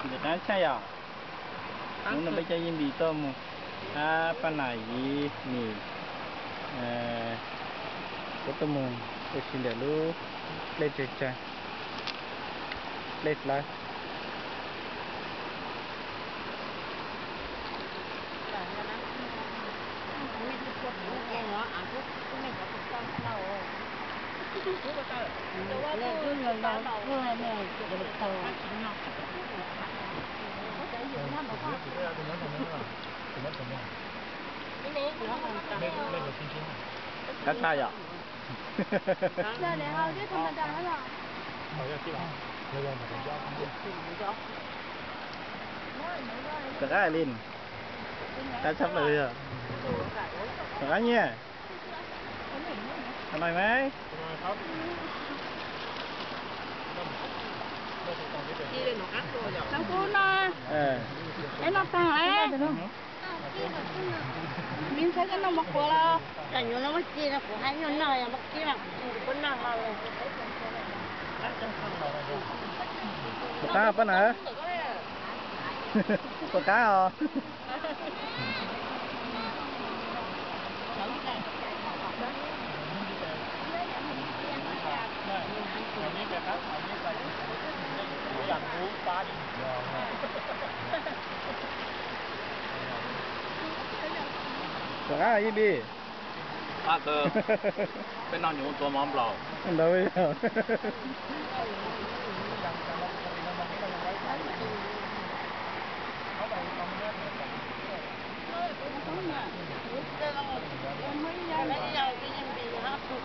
Ntxim qab tshaj yom. Hnub no peb coj Yeej Npis tuaj mus hab Paj Nam Yiv Nim, kuj tuaj mus ua si ntawm lub dej tsawg tsawg, dej dlawb. Qab tshaj yom. Rov qab li, qab tshaj plaws yog, rov qab nyiaj. Qhov no mas, noj kub no, peb noj taag lawm. Miv ntxhais koj noj mov qhuav los? Koj nyuam no muab ci no kuv hab nyuag noj, yog muab kib mas kuv tsis nco qab noj no li. Puas qab Paj Nam? Puas qab os? Puas qab Yeej Npis? Peb noj nyuv tua mov nplaum. Ntawd yog.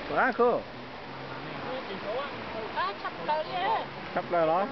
Puas qab Khub? Tshaj plaws los?